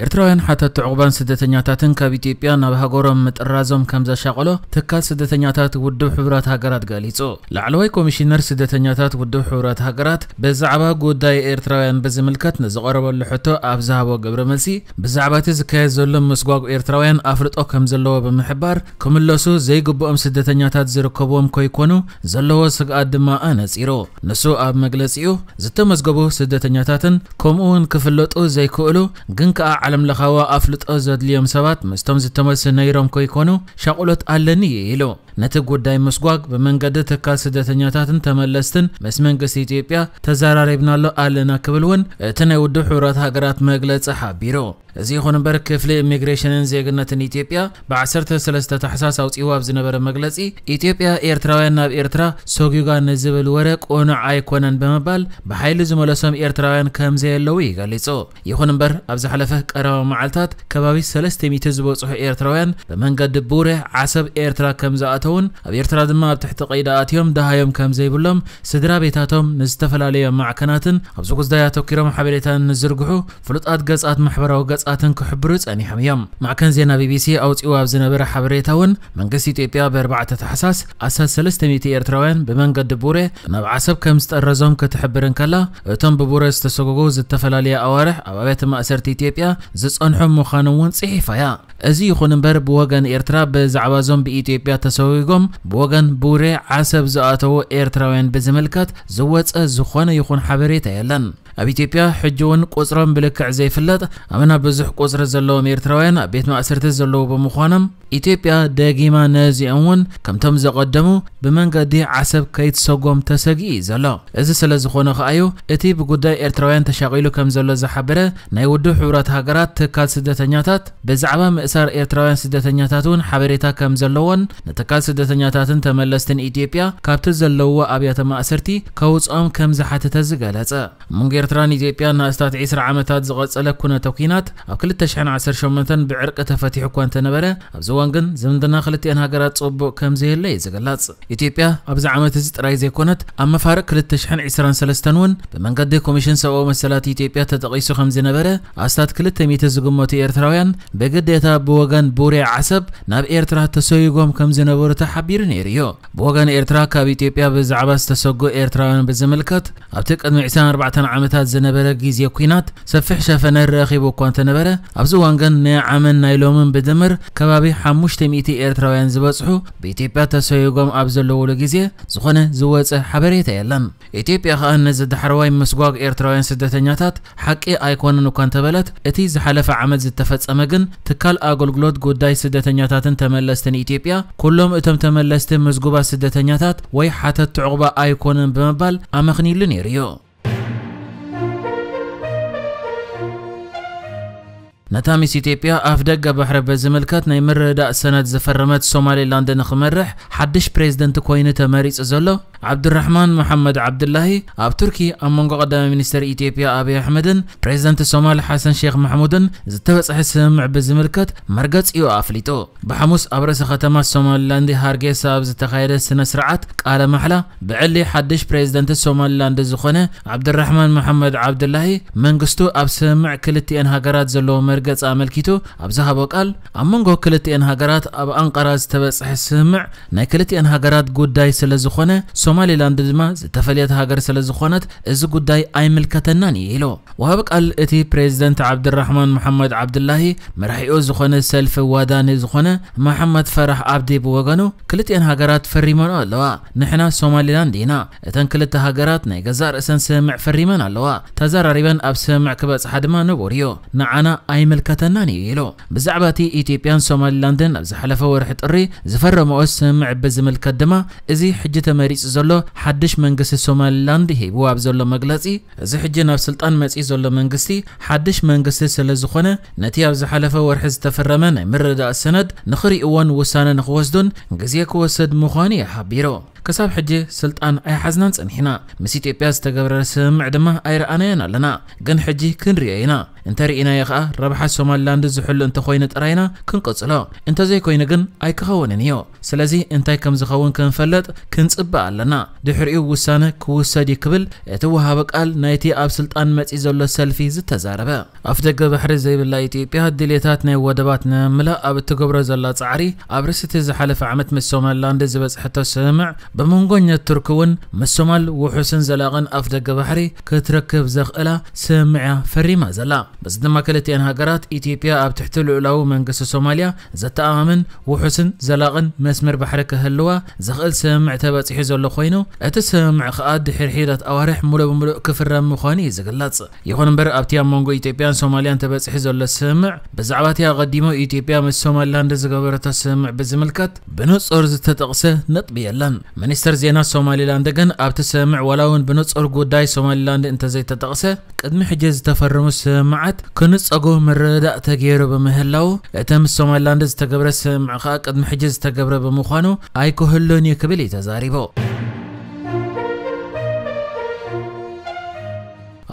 ኤርትራውያን ሓተቲ ዑቕባን ስደተኛታትን ካብ ኢትዮጵያ ናብ ሃገሮም ምጥራዞም ከም ዘሻቐሎ ትካል ስደተኛታት ውድብ ሕቡራት ሃገራት ገሊጹ። ላዕለዋይ ኮሚሽነር ስደተኛታት ውድብ ሕቡራት ሃገራት ብዛዕባ ጉዳይ ኤርትራውያን ብዝምልከት ንዝቐረበሉ ሕቶ ኣብ ዝሃቦ ግብረ መልሲ፣ ብዛዕባ እቲ ዝካየድ ዘሎ ምስጓግ ኤርትራውያን ኣፍልጦ ከም ዘለዎ ብምሕባር፣ ክምለሱ ዘይግብኦም ስደተኛታት ዝርከብዎም ከይኮኑ ዘለዎ ስግኣት ድማ ኣነጺሩ። ንሱ ኣብ መግለጺኡ፣ ዝተመዝገቡ ስደተኛታትን ከምኡ እውን ክፍለጡ ዘይክእሉ ግን ከኣ ዓለምለኻዊ ኣፍልጦ ዘድልዮም ሰባት ምስቶም ዝተመልሱ ነይሮም ከይኮኑ ሻቕሎት ኣለኒ ኢሉ። ነቲ ጉዳይ ምስጓግ ብመንገዲ ትካል ስደተኛታትን ተመለስትን ምስ መንግስቲ ኢትዮጵያ ተዘራሪብናሉ ኣለና ክብል እውን እቲ ናይ ውድብ ሕቡራት ሃገራት መግለጺ ሓቢሩ። እዚ ይኹን እምበር ክፍሊ ኢሚግሬሽንን ዜግነትን ኢትዮጵያ ብ ዓሰርተ ሰለስተ ታሕሳስ ኣውጺእዎ ኣብ ዝነበረ መግለጺ፣ ኢትዮጵያ ኤርትራውያን ናብ ኤርትራ ሰጒጋ ንዝብል ወረ ቅኑዕ ኣይኮነን ብምባል ብሓይሊ ዝመለሶም ኤርትራውያን ከም ዘየለዉ እዩ ገሊጹ። ይኹን እምበር ኣብ ዝሓለፈ ቀረባ መዓልታት ከባቢ ሰለስተ ሚእቲ ዝበጽሑ ኤርትራውያን ብመንገዲ ቡሬ ዓሰብ ኤርትራ ከም ዝኣተውን ኣብ ኤርትራ ድማ ኣብ ትሕቲ ቀይዲ ኣትዮም ደሃዮም ከም ዘይብሎም ስድራ ቤታቶም ንዝተፈላለየ ማዕከናትን ኣብዚ ጉዳይ ኣተኪሮም ሓበሬታ ንዝርግሑ ፍሉጣት ገጻት ማሕበራዊ ገጻትን ክሕብሩ ጸኒሖም እዮም። ማዕከን ዜና ቢቢሲ ኣውጺኡ ኣብ ዝነበረ ሓበሬታ እውን መንግስቲ ኢትዮጵያ ብ ኣርባዕተ ታሕሳስ ኣስታት ሰለስተ ሚእቲ ኤርትራውያን ብመንገዲ ቡሬ ናብ ዓሰብ ከም ዝጠረዞም ክትሕብር እንከላ፣ እቶም ብቡሬ ዝተሰጎጉ ዝተፈላለየ ኣዋርሕ ኣብ ኣብያተ ማእሰርቲ ኢትዮጵያ ዝጸንሑ ምዃኖም እውን ጽሒፋ እያ። እዚ ይኹን እምበር ብወገን ኤርትራ ብዛዕባ እዞም ብኢትዮጵያ ተሰጉጎም ብወገን ቡሬ ዓሰብ ዝኣተዉ ኤርትራውያን ብዝምልከት ዝወጸ ዝኾነ ይኹን ሓበሬታ የለን። ኣብ ኢትዮጵያ ሕጂ እውን ቁጽሮም ብልክዕ ዘይፍለጥ ኣመና ብዙሕ ቁጽሪ ዘለዎም ኤርትራውያን ኣብ ቤት ማእሰርቲ ዘለዉ ብምዃኖም፣ ኢትዮጵያ ደጊማ ነዚኦም እውን ከምቶም ዘቐደሙ ብመንገዲ ዓሰብ ከይትሰጎም ተሰጊኡ እዩ ዘሎ። እዚ ስለ ዝኾነ ከኣ እዩ እቲ ብጉዳይ ኤርትራውያን ተሻቒሉ ከም ዘሎ ዝሓበረ ናይ ውድብ ሕቡራት ሃገራት ትካል ስደተኛታት ብዛዕባ ምእሳር ኤርትራውያን ስደተኛታት እውን ሓበሬታ ከም ዘለዎን ንትካል ስደተኛታትን ተመለስትን ኢትዮጵያ ካብቲ ዘለውዎ ኣብያተ ማእሰርቲ ከውጽኦም ከም ዝሓተተ ዝገለጸ። ኣብ መንጎ ኤርትራን ኢትዮጵያን ንኣስታት ዕስራ ዓመታት ዝቐጸለ ኩነተ ኲናት ኣብ ክልተ ሽሕን ዓሰርተ ሸሞንተን ብዕርቂ ተፈቲሑ እኳ እንተነበረ፣ ኣብዚ እዋን ግን ዝምድና ክልቲኤን ሃገራት ጽቡቕ ከም ዘየለ እዩ ዝግለጽ። ኢትዮጵያ ኣብዚ ዓመት እዚ ጥራይ ዘይኮነት፣ ኣብ መፋርቕ ክልተ ሽሕን ዕስራን ሰለስተን እውን ብመንገዲ ኮሚሽን ሰብኣዊ መሰላት ኢትዮጵያ ተጠቒሱ ከም ዝነበረ ኣስታት ክልተ ሚእቲ ዝግመቱ ኤርትራውያን ብግዴታ ብወገን ቡሬ ዓሰብ ናብ ኤርትራ ተሰይጎም ከም ዝነበሩ ተሓቢሩ ነይሩ እዩ። ብወገን ኤርትራ ካብ ኢትዮጵያ ብዛዕባ ዝተሰጉ ኤርትራውያን ብዝምልከት ኣብቲ ቅድሚ ዕስራን ኣርባዕተን ዓመታት ዝነበረ ግዜ ኲናት ሰፊሕ ሸፈነ ረኺቡ እኳ እንተነበረ፣ ኣብዚ እዋን ግን ናይ ዓመን ናይ ሎምን ብድምር ከባቢ ሓሙሽተ ሚእቲ ኤርትራውያን ዝበጽሑ ብኢትዮጵያ ተሰጉጎም ኣብ ዘለዉሉ ግዜ ዝኾነ ዝወጸ ሓበሬታ የለን። ኢትዮጵያ ከኣ ነዚ ዳሕረዋይ ምስጓግ ኤርትራውያን ስደተኛታት ሓቂ ኣይኮነን እኳ እንተበለት፣ እቲ ዝሓለፈ ዓመት ዝተፈጸመ ግን ትካል ኣገልግሎት ጉዳይ ስደተኛታትን ተመለስትን ኢትዮጵያ ኩሎም እቶም ተመለስቲ ምዝጉባት ስደተኛታት ወይ ሓተትቲ ዑቕባ ኣይኮኑን ብምባል ኣመኽኒሉ ነይሩ እዩ። ነታ ምስ ኢትዮጵያ ኣፍ ደገ ባሕሪ ብዝምልከት ናይ ምርድዳእ ሰነድ ዝፈረመት ሶማሌላንድ ንኽመርሕ ሓድሽ ፕሬዝደንት ኮይኑ ተመሪጹ ዘሎ ዓብዱራሕማን መሓመድ ዓብዱላሂ ኣብ ቱርኪ ኣብ መንጎ ቀዳማይ ሚኒስትር ኢትዮጵያ ኣብይ ኣሕመድን ፕሬዝደንት ሶማል ሓሰን ሼክ ማሕሙድን ዝተበጽሐ ስምምዕ ብዝምልከት መርገጺኡ ኣፍሊጡ። ብሓሙስ ኣብ ርእሰ ከተማ ሶማሊላንድ ሃርጌሳ ኣብ ዝተኻየደ ስነ ስርዓት ቃለ ማሕላ ብዕሊ ሓድሽ ፕሬዝደንት ሶማሊላንድ ዝኾነ ዓብድራሕማን መሓመድ ዓብድላሂ መንግስቱ ኣብ ስምምዕ ክልቲኤን ሃገራት ዘለዎ መርገጺ ኣመልኪቱ ኣብ ዝሃቦ ቃል፣ ኣብ መንጎ ክልቲኤን ሃገራት ኣብ ኣንቃራ ዝተበጽሐ ስምምዕ ናይ ክልቲኤን ሃገራት ጉዳይ ስለ ዝኾነ፣ ሶማሊላንድ ድማ ዝተፈልየት ሃገር ስለ ዝኾነት እዚ ጉዳይ ኣይምልከተናን እዩ ኢሉ። ወሃቢ ቃል እቲ ፕሬዝደንት ዓብድራሕማን መሓመድ ዓብድላሂ መራሒኡ ዝኾነ ሰልፊ ዋዳኒ ዝኾነ መሓመድ ፈራሕ ኣብዲ ብወገኑ፣ ክልቲኤን ሃገራት ፈሪመንኦ ኣለዋ፣ ንሕና ሶማሊላንድ ኢና፣ እተን ክልተ ሃገራት ናይ ገዛእ ርእሰን ስምምዕ ፈሪመን ኣለዋ፣ ተዘራሪበን ኣብ ስምምዕ ክበጽሓ ድማ ንቡር እዩ፣ ንዓና ኣይምልከተናን እዩ ኢሉ። ብዛዕባ እቲ ኢትዮጵያን ሶማሊላንድን ኣብ ዝሓለፈ ወርሒ ጥሪ ዝፈረምኦ ስምምዕ ብዝምልከት ድማ፣ እዚ ሕጂ ተመሪጹ ዘሎ ሓድሽ መንግስቲ ሶማሊላንድ ሂብዎ ኣብ ዘሎ መግለጺ፣ እዚ ሕጂ ናብ ስልጣን መጺኡ ዘሎ መንግስቲ ሓድሽ መንግስቲ ስለ ዝኾነ፣ ነቲ ኣብ ዝሓለፈ ወርሒ ዝተፈረመ ናይ ምርድዳእ ሰነድ ንኽርእይዎን ውሳነ ንኽወስዱን ግዜ ክወስድ ምዃኑ እዩ ሓቢሩ። ክሳብ ሕጂ ስልጣን ኣይሓዝናን ጸኒሕና። ምስ ኢትዮጵያ ዝተገብረ ስምምዕ ድማ ኣይረኣናዮን ኣለና። ግን ሕጂ ክንሪኦ ኢና። እንተርኢናዮ ኸኣ ረብሓ ሶማሊላንድ ዝሕሉ እንተኾይኑ ጥራይና ክንቅጽሎ። እንተዘይኮይኑ ግን ኣይክኸውንን እዩ። ስለዚ እንታይ ከም ዝኸውን ክንፈልጥ ክንጽበ ኣለና። ድሕሪኡ ውሳነ ክውሰድ እዩ ክብል እቲ ወሃቢ ቃል ናይቲ ኣብ ስልጣን መጺ ዘሎ ሰልፊ ዝተዛረበ። ኣፍደገ ባሕሪ ዘይብላ ኢትዮጵያ ድሌታት ናይ ወደባት ንምምላእ ኣብ እትገብሮ ዘላ ጻዕሪ ኣብ ርእሲ እቲ ዝሓለፈ ዓመት ምስ ሶማሊላንድ ዝበጽሐቶ ስምምዕ ብመንጎኛ ቱርኪ እውን ምስ ሶማል ውሑስን ዘላቕን ኣፍደገ ባሕሪ ክትረክብ ዘኽእላ ስምምዕ እያ ፈሪማ ዘላ። በዚ ድማ ክልቲኣን ሃገራት ኢትዮጵያ ኣብ ትሕቲ ልኡላዊ መንግስቲ ሶማልያ ዘተኣማምን ውሑስን ዘላቕን መስመር ባሕሪ ክህልዋ ዘኽእል ስምምዕ ተበጺሑ ዘሎ ኮይኑ እቲ ስምምዕ ከኣ ድሕሪ ሒደት ኣዋርሕ ሙሉእ ብሙሉእ ክፍረም ምዃኑ እዩ ዝግለጽ። ይኹን እምበር ኣብቲ ኣብ መንጎ ኢትዮጵያን ሶማልያን ተበጺሑ ዘሎ ስምምዕ ብዛዕባ እቲ ኣቐዲሞ ኢትዮጵያ ምስ ሶማሊላንድ ዝገበረቶ ስምምዕ ብዝምልከት ብንጹር ዝተጠቕሰ ነጥቢ የለን። ሚኒስተር ዜና ሶማሊላንድ ግን ኣብቲ ስምምዕ ዋላ እውን ብንጹር ጉዳይ ሶማሊላንድ እንተዘይተጠቕሰ ቅድሚ ሕጂ ዝተፈረሙ ስምምዓት ክንጸጉ ምርድዳእ ተገይሩ ብምህላው እቲ ምስ ሶማሊላንድ ዝተገብረ ስምምዕ ከኣ ቅድሚ ሕጂ ዝተገብረ ብምዃኑ ኣይክህሉን እዩ ክብል እዩ ተዛሪቡ።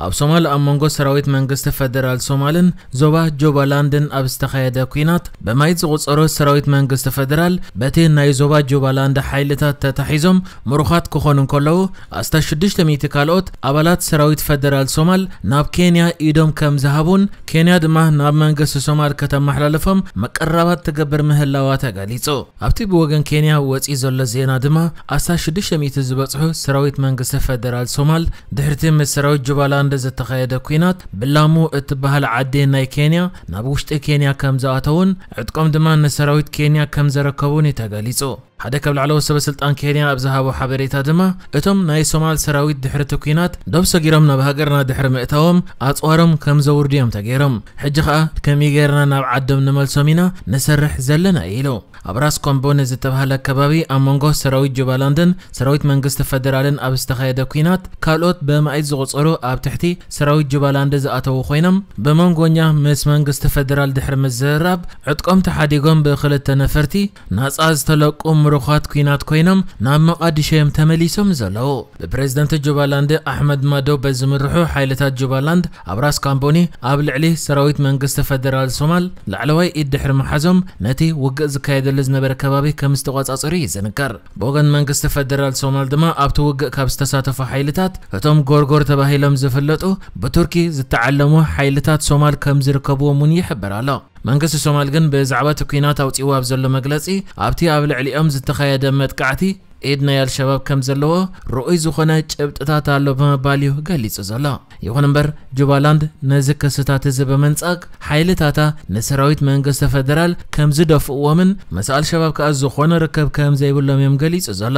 ኣብ ሶማል ኣብ መንጎ ሰራዊት መንግስቲ ፈደራል ሶማልን ዞባ ጆባላንድን ኣብ ዝተኻየደ ኲናት ብማይት ዝቑጸሩ ሰራዊት መንግስቲ ፈደራል በቲ ናይ ዞባ ጆባላንድ ሓይልታት ተታሒዞም ምሩኻት ክኾኑ እንከለዉ ኣስታት ሽዱሽተ ሚእቲ ካልኦት ኣባላት ሰራዊት ፈደራል ሶማል ናብ ኬንያ ኢዶም ከም ዝሃቡን ኬንያ ድማ ናብ መንግስቲ ሶማል ከተመሓላልፎም ምቅርራባት ትገብር ምህላዋ ተገሊጹ። ኣብቲ ብወገን ኬንያ ወጺኡ ዘሎ ዜና ድማ ኣስታት ሽዱሽተ ሚእቲ ዝበጽሑ ሰራዊት መንግስቲ ፈደራል ሶማል ድሕርቲ ምስ ሰራዊት ጁባላንድ ዝተኻየደ ኲናት ብላሙ እትበሃል ዓዲ ናይ ኬንያ ናብ ውሽጢ ኬንያ ከም ዝኣተውን ዕጥቆም ድማ ንሰራዊት ኬንያ ከም ዘረከቡን እዩ ተገሊጹ። ሓደ ካብ ላዕለዎት ሰበ ስልጣን ኬንያ ኣብ ዝሃቦ ሓበሬታ ድማ እቶም ናይ ሶማል ሰራዊት ድሕርቲ ኲናት ዶብ ሰጊሮም ናብ ሃገርና ድሕሪ ምእታዎም ኣጽዋሮም ከም ዘውርዱ እዮም ተገይሮም። ሕጂ ኸኣ ከመይ ገይርና ናብ ዓዶም ንመልሶም ኢና ንሰርሕ ዘለና ኢሉ። ኣብ ራስ ኮምቦኒ ዝተባህለ ከባቢ ኣብ መንጎ ሰራዊት ጁባላንድን ሰራዊት መንግስቲ ፈደራልን ኣብ ዝተኻየደ ኲናት ካልኦት ብመኣይት ዝቑጸሩ ኣብ ትሕቲ ሰራዊት ጁባላንድ ዝኣተዉ ኮይኖም ብመንጎኛ ምስ መንግስቲ ፈደራል ድሕሪ ምዝርራብ ዕጥቆም ተሓዲጎም ብክልተ ነፈርቲ ናጻ ዝተለቁ ምሩኻት ኲናት ኮይኖም ናብ መቓዲሾ እዮም ተመሊሶም ዘለዉ። ብፕሬዝደንት ጁባላንድ ኣሕመድ ማዶበ ዝምርሑ ሓይልታት ጁባላንድ ኣብ ራስ ካምቦኒ ኣብ ልዕሊ ሰራዊት መንግስቲ ፈደራል ሶማል ላዕለዋይ ኢድ ድሕሪ ምሓዞም ነቲ ውግእ ዝካየደሉ ዝነበረ ከባቢ ከም ዝተቖጻጸሩ እዩ ዝንገር። ብወገን መንግስቲ ፈደራል ሶማል ድማ ኣብቲ ውግእ ካብ ዝተሳተፉ ሓይልታት እቶም ጎርጎር ተባሂሎም ዝፍለጡ ብቱርኪ ዝተዓለሙ ሓይልታት ሶማል ከም ዝርከብዎም እውን ይሕበር ኣሎ። መንግስቲ ሶማል ግን ብዛዕባ እቲ ኲናት ኣውጺእዎ ኣብ ዘሎ መግለጺ ኣብቲ ኣብ ልዕሊኦም ዝተኻየደ መጥቃዕቲ ኢድ ናይ ኣልሸባብ ከም ዘለዎ ርኡይ ዝኾነ ጭብጥታት ኣሎ ብምባል እዩ ገሊጹ ዘሎ። ይኹን እምበር ጁባላንድ ነዚ ክስታት እዚ ብምንጻግ ሓይልታታ ንሰራዊት መንግስቲ ፈደራል ከም ዝደፍእዎምን ምስ ኣልሸባብ ከኣ ዝኾነ ርክብ ከም ዘይብሎም እዮም ገሊጹ ዘሎ።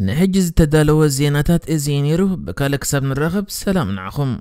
ንሕጂ ዝተዳለወ ዜናታት እዚ እዩ ነይሩ። ብካልእ ክሳብ ንራኸብ ሰላም ንዓኹም።